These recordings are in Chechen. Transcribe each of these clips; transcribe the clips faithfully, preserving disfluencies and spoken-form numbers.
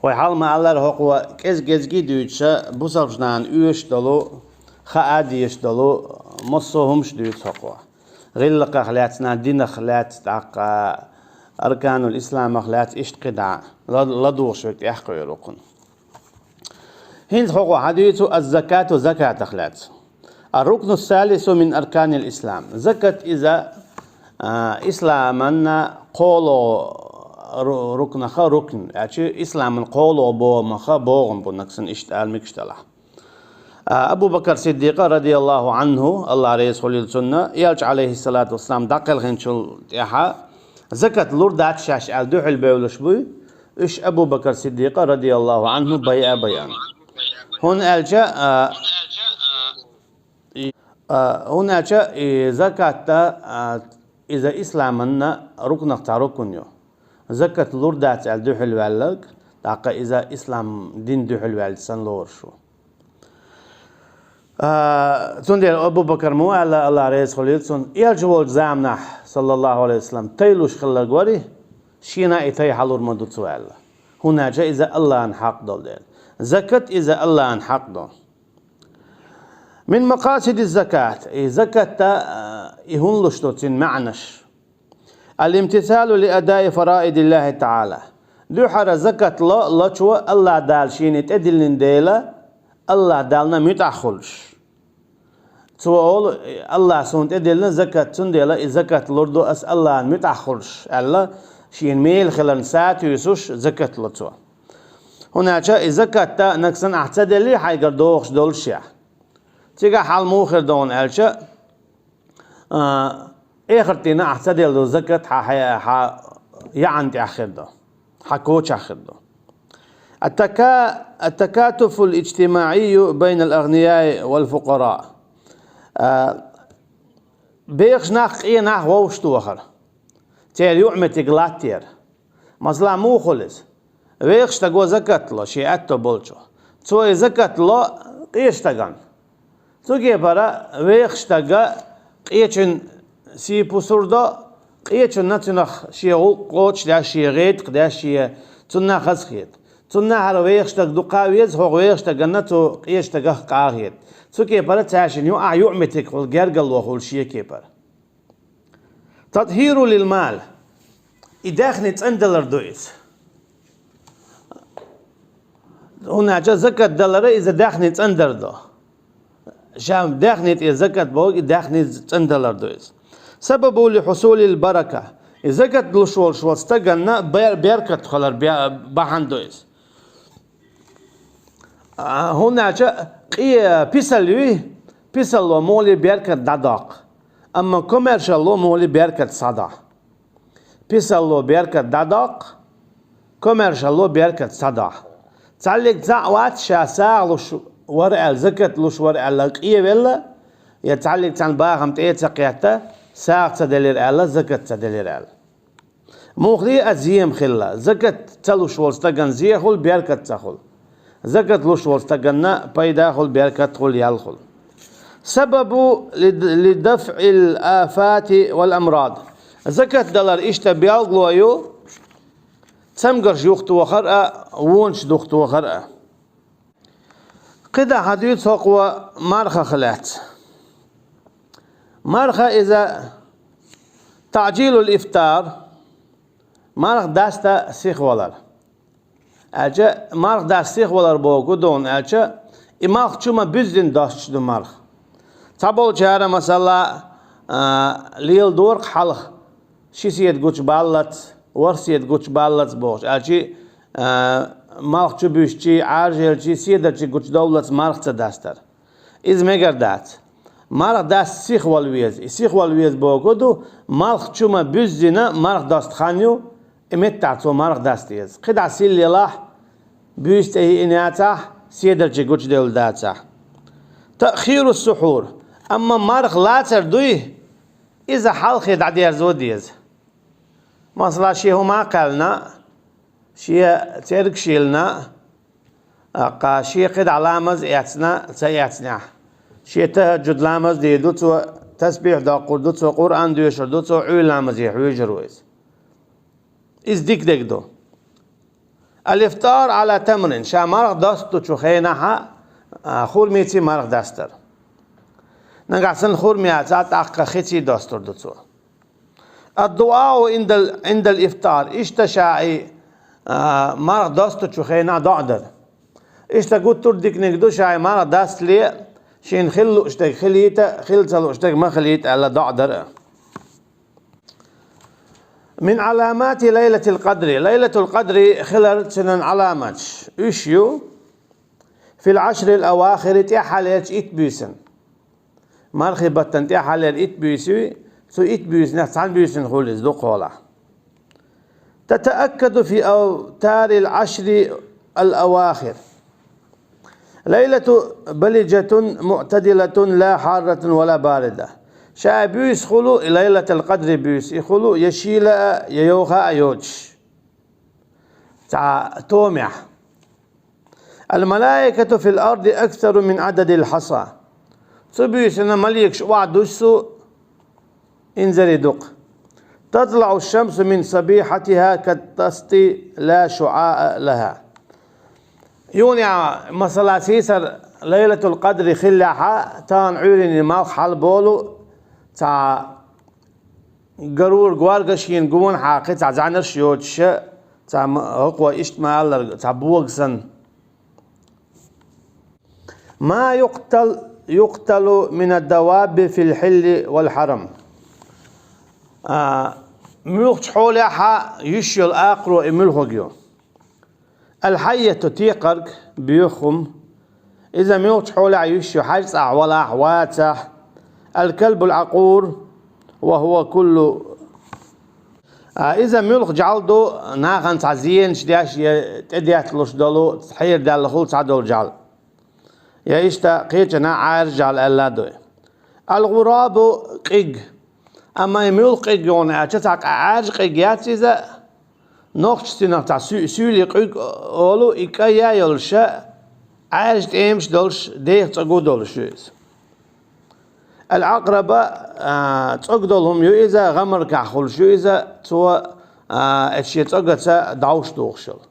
Вай хьалха ма-аллара, хӀокхо кӀез-кӀезига дуьйцуш, бусалба нахана оьшуш долу, хаа дезаш долу массо а хӀумаш дуьйцу хӀокхо. ГӀиллакхах лаьцна, динах лаьцна, тӀаккха арканул исламах лаьцна, иштта кхидӀа ла-, ладугӀуш верг тӀехь кхуьур ву кхунна. ХӀинца хӀокхо хьадуьйцу аз-закату, закатах лаьцна. Ар-рукну салису мин арканил ислам. Закат иза, а, исламан кхоалгӀа ру-, рукнаха рукн, аьлча исламан кхоалгӀа богӀамаха богӀам бу, нагахь санна иштта ала мегаш далахь. А, Абу Бакр Сиддикъа, радияллаху анхӀу, АллахӀ реза хуьлийла цунна, Элча, алейхиссалату вассалам, дӀакхелхинчул тӀаьхьа закат лур дац шаьш аьлла дуьхьал бевллаш буй, уьш Абу Бакр Сиддикъа, радияллаху анхӀу, байъа а байъина. ХӀунда аьлча, а, и, а, хӀунда аьлча и закат, а, иза исламан рукнах цхьа рукн ю. Закат лур дац аьлла дуьхьал ваьлларг, тӀаккха иза ислам дин дуьхьал ваьлча санна лоруш ву. А, цундела Абу Бакра ма аьлла, АллахӀ реза хуьлийла цунна, Элча волчу заманахь, саллаллаху алейхи ва саллам, тай луш хилларг вара, шена а и тай хьалур ма ду цо аьлла. ХӀунда аьлча иза АллахӀан хьакъ долу дела. Закат иза АллахӀан хьакъ ду. Мин макъасидиз-закат, и закатта, а, и хӀун луш ду цуьнан маьӀнаш? Ал-имтисалу ли адаи фараидиллахи таала. Дуьххьара закат ло, лочо АллахӀ Дала шена тӀедиллина дела, АллахӀ Дална муьтӀахь хуьлуш. Цо олу: «АллахӀа суна тӀедиллина закат, цундела и закат лур ду ас АллахӀан муьтӀахь хуьлуш», аьлла, шена мела хиларна сатуьйсуш закат ло цо. ХӀунда аьлча и закатта нагахь санна ахь ца делли, хьайгара догӀуш долуш я. Цигахь хьал муха хир ду хьуна аьлча, а, эхартдийнахь ахь ца делла долу закат хьан, хьан, хьан яӀан тӀехь хир ду, хьан кочахь хир ду. Ат-така-, ат-такатуфул иджтимаӀийю байнал агънияи вал фукъара. А, бехаш нах, къен нах вовшах тохар. Церан юкъаметтиг латтаяр. Масала, муха хуьлу иза? Вехаш стаго закат ло, шен аьтто болчо. Цо и закат ло къечу стагана. Цу кепара вехаш стага къечун сий пусур до, къечунна цунах шен гӀуллакх кхочушдеш, шен гӀетакх деш, шен цунна хазахета. Цунна хӀара вехаш стаг дукха а веза, хӀокху вехаш стаганна цу къечу стагах къахета. Цу кепара цаьршинна юкъахь юкъаметтиг хуьлу, гергарло хуьлу шен кепара. Татхиру лил мал. И даьхни цӀандалар ду иза. ХӀунда аьлча закат далара иза даьхни цӀандар ду. Ша даьхни тӀе закат бохург, и даьхни цӀандалар ду иза. Сабабу ли хьусулил барака. И закат луш волуш волу стаганна бер-, беркат хилар бе-, бахьана ду иза. А, хӀунда аьлча къе-, писал юй, писалло мухӀли беркат дӀадоккху, амма комаьршалло мухӀли беркат схьадохьу. Писалло беркат дӀадоккху, комаьршалло беркат схьадохьу. Цхьаллиг цхьаъ вац ша сагӀа луш вара аьлла, закат луш вара аьлла, къевелла, я цхьаллиг цхьана бахам тӀе а ца кхетта, сагӀа ца делира аьлла, закат ца делира аьлла. Муххале а зема хилла, закат ца луш волу стагана зе хуьлу, беркат ца хуьлу. Закат луш волу стаганна пайда хуьлу, беркат хуьлу, ял хуьлу. Сабабу лид-, лидафъил афати вал амрад. Закат далар иштта белгало ю, цамгарш юхатохар а, вонаш духатохар а. КхидӀа хьадуьйцу хӀокхо мархах лаьцна. Марха иза таъжилул ифтар, марха даста сихвалар. Аьлча, марха даста сихвалар бохург хӀун ду аьлча, и малх чу ма буьззина достуш ду марха. Цхьаболчара, масала, а, леладора-кх хьалха, ши седа гучубаллалц, ворхӀ седа гучубаллалц бохуш. Аьлча, а, малх чу буьзча, Ӏаржъелча, седарчий гучудовллалц марха ца дастар. Иза мегар дац. Марха даста сихвала веза. И сихвала веза бохург хӀун ду, малх чу ма буьззина марха доста хан ю, и меттахь цо марха даста деза. КхидӀа сийлахь, буьйса тӀе йиъна яцахь, седарчий гучудевлла дацахь. Таъхирус сухьур. Амма марха лацар дуй, иза хьалхе дӀадерзо деза. Масала, шен хӀума кхаьллина, шен цергаш йиллина, аккха шен кхидӀа ламаз эцна, ца эцнехь, шен тахӀаджуд ламаз дийр ду цо, тасбихь доккхур ду цо, Къуръан доьшур ду цо, Ӏуьйра ламазе хьуьйжур ву иза. Иза дика дерг ду. الإفطار على تمر, ша марха достучу хенахьа, а, хурмици марха дастар. Нагахь санна хурми яцахь, тӀаккха хици достур ду цо. الدعاء عند ال-, عند الإفطار, иштта ша и, а, марха достучу хенахь доӀа дар. Иштта гуттар а диканиг ду, ша и марха дастале, шена хила лууш дерг хилийта, хила ца лууш дерг ма хилийта аьлла доӀа дар. من علامات ليلة القدر, Лайлатул Къадри хилар цуьнан Ӏаламаташ. Уьш ю: في العشر الأواخر, тӀаьххьалерчу итт буьйсанна. Мархий баттана тӀаьххьалера итт буьйса ю, цу итт буьйсанах цхьана буьйсанна хуьлу иза дукхахьолахь. تتأكد في أوتار العشر الأواخر. ليلة بلجة معتدلة لا حارة ولا باردة. Ша и буьйса хуьлу, и Лайлатул Къадри буьйса, и хуьлу я шийла а, я йовха а йоцуш, цхьа томехь. الملائكة في الأرض أكثر من عدد الحصى. Цу буьйсанна маликаш охьадуссу инзаре дукха. تطلع الشمس من صبيحتها كالطست لا شعاع لها. Юха, масала, сийсара Лайлатул Къадри хиллехьа, тахана Ӏуьйранна малх хьалаболу, цхьа гарура горга шена гонахьа кхин цхьа зӀаьнарш йоцуша, цхьа ма-, гӀакхо иштта ма-аллара, цхьа бога санна. ما يقتل، يقتل من الدواب في الحل والحرم. А, муьлххачу хьолехьа йиш йолу акхаро и муьлхаг ю. الحية, текхарг, боьха хӀума. Иза муьлххачу хьолехь йиш ю, хьаьжцӀахь валахь, вацахь. الكلب العقور وهو كل. А, иза муьлхха жӀаьла ду, нахана цхьа зенаш деш я тӀедетталуш долу, хьерадаьлла хуьлу цхьадолу жӀаьла. Я иштта кхечанхьа Ӏаьржа жӀаьла аьлла а ду. الغراب, къиг. Амма и муьлхха къиг ю аьлча, цхьа Ӏаьржа къиг яц иза, нохчийн цӀарах цхьа суь-, суьйлийн къиг олу, и кӀай а йолуша, Ӏаьржа тӀемаш а долуш, деха цӀогу долуш ю иза. العقرب, а, цӀогу долу хӀума ю иза, гӀамаркахь хуьлуш ю иза, цо, а, эцу шен цӀогаца дӀовш духуш йолу.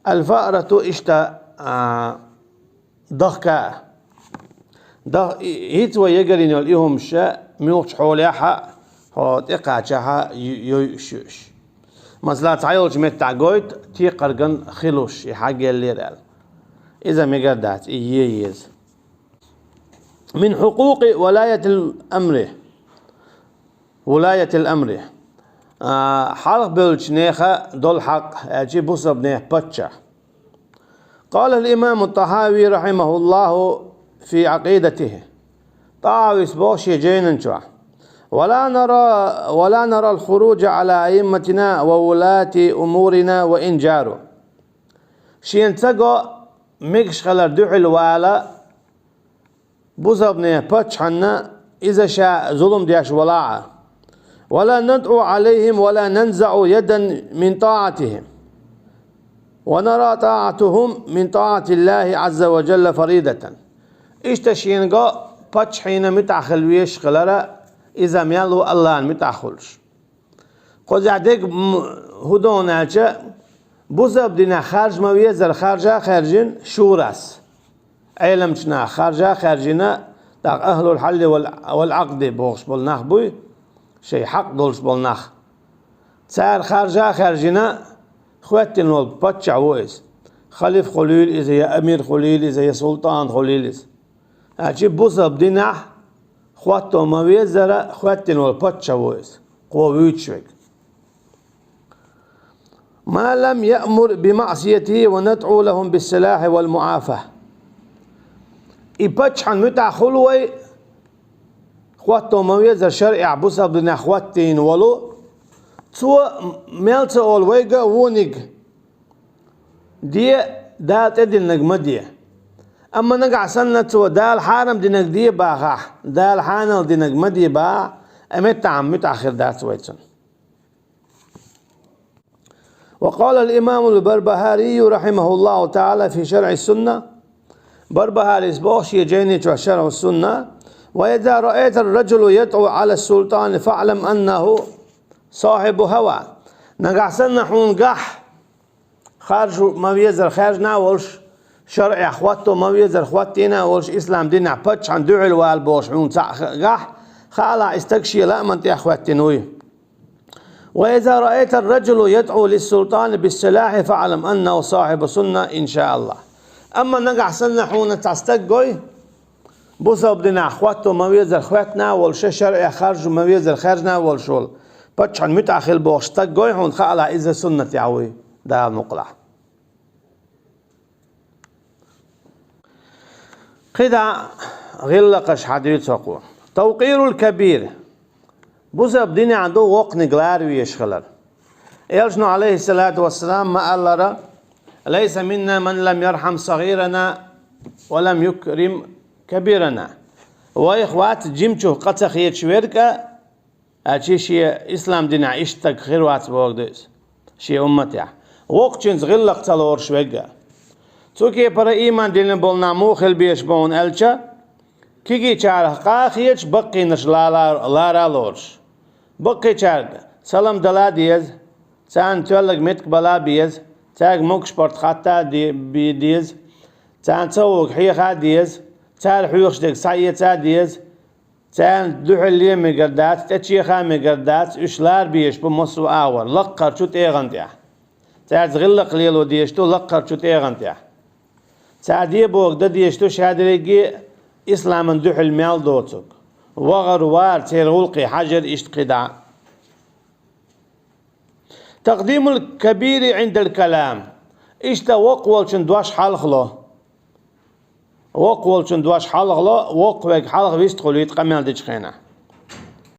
الفأرة, иштта, а, дахка. Дах-, и-, хӀинца вай ягарйина йолу и хӀумаш муьлххачу хьолехьа, хьо тӀекхачахьа ю-, йойуш ю уьш. Масала, цхьайолчу меттехь гойту, текхарган хилуш, и хьагеллера аьлла. Иза мегар дац, и е еза. من حقوق ولاية الأمر. ولاية الأمر. А, хьалха бевллачу нехан долу хьакъ, аьлчи бусалба нехан паччахь. قال الإمام الطحاوي رحمه الله في عقيدته. ТӀахьавис боху шен жайнан чохь: ولا نرى، ولا نرى الخروج على أئمتنا وولاة أمورنا وإن جاروا. Шена ца го мегаш хилар дуьхьал вала, бусалба нехан паччахьна, иза ша зулам деш валахь а. ولا ندعو عليهم ولا ننزع يدا من طاعتهم. ونرى طاعتهم من طاعة الله عز وجل فريضة. Иштта шена го паччахьна муьтӀахь хила везаш хилара, иза мел ву Аллахьна муьтӀахь хуьлуш. Кхузахь дерг м-, хӀун ду аьлча, бусалба динехь харжа ма везара харжа а хаьржина шурас. Ӏеламчу наха харжа а хаьржина, тӀаккха ахӀлул хьалли вал, вал Ӏакъди бохуш болу нах буй, шайн хьакъ долуш болу нах. Цара харжа а хаьржина, хӀоьттина волу паччахь ву иза. Халиф хуьлийла иза, я амир хуьлийла иза, я султӀан хуьлийла иза. Аьлчи бусалба динехь хӀотто ма везара хӀоьттина волу паччахь ву иза, кхо вуьйцуш верг. ما لم يأمر بمعصيته وندعو لهم بالصلاح والمعافاة. И паччахьна муьтӀахь хуьлу вай, хӀотто ма везара шарӀехь бусалба динехь хӀоттийна волу, цо мел ца олу вайга а вониг. Де, Дала тӀедиллинарг ма де. Амма нагахь санна цо Дала хьарам динарг де бахахь, Дала хьанал динарг ма де бахахь, а меттахь муьтӀахь хир дац вай цунна. وقال الإمام البربهاري رحمه الله تعالى في شرح السنة. Барбахарис боху шен жайни чохь Шархьу Сунна: وإذا رأيت الرجل يدعو على السلطان فاعلم أنه صاحب هوى. Нагахь санна хьуна гахь Харжу ма везар хаьржина а волуш, шарӀехь хӀотто ма везар хӀоттийна а волуш, ислам динехь паччахьна дуьхьал вала бохуш хьуна цхьаъ хьахь, хаалахь и стаг шен лааман тӀехь хӀоьттина вуй. وإذا رأيت الرجل يدعو للسلطان بالسلاح فاعلم أنه صاحب سنة إن شاء الله. Амма нагахь санна хьуна цхьа стаг гой, бусалба динехь хӀотто ма везар хӀоьттина а волуш, шарӀехь харжу ма везар хаьржина а волуш волу, паччахьна муьтӀахь хила бохуш стаг гой хьуна, хаалахь иза суннатехь вуй, Дала мукъалахь. КхидӀа гӀиллакхаш хьадуьйцу хӀокхо. توقير الكبير. Бусалба динехь ду воккханиг лара везаш хилар. Элчано, Ӏалайхиссалату вассалам, ма-аллара: ليس منا من لم يرحم صغيرنا ولم يكرم كبيرنا. Вайх вац жимачух къа ца хеташ верг а, аьлча шен ислам динехь иштта стаг хир вац бохург ду иза, шен умматехь. Воккхачуьнца гӀиллакх ца лоруш верг а. Цу кепара ийман диллина болу нах муха хила безаш бу хьуна аьлча, кегийчарах къа а хеташ, баккхийнарш лара, лара а лоруш. Баккхийчаьрга салам дала а деза, царна тоьлларг меттиг бала а беза, цаьрга могуш-барт хатта а де-, бе-, деза, царна ца вогу хьеха а деза, цара хьоьхуш дерг схьаэца а деза, царна дуьхьал ле мегар дац, тӀечеха а мегар дац, уьш лара безаш бу массо а агӀор, лаккхарчу тӀегӀан тӀехь. Цаьрца гӀиллакх лело дезаш ду лаккхарчу тӀегӀан тӀехь. Цара де бохург дан дезаш ду ша дерриге а исламан дуьхьал мел доцург. ВахӀар, вар, церан гӀуллакхе хьажар иштта кхидӀа. تقديم الكبير عند الكلام. Иштта воккха волчун дош хьалха ло. Воккха волчун дош хьалха ло, воккха верг хьалха вистхуьлуьйту къамел дечу хенахь.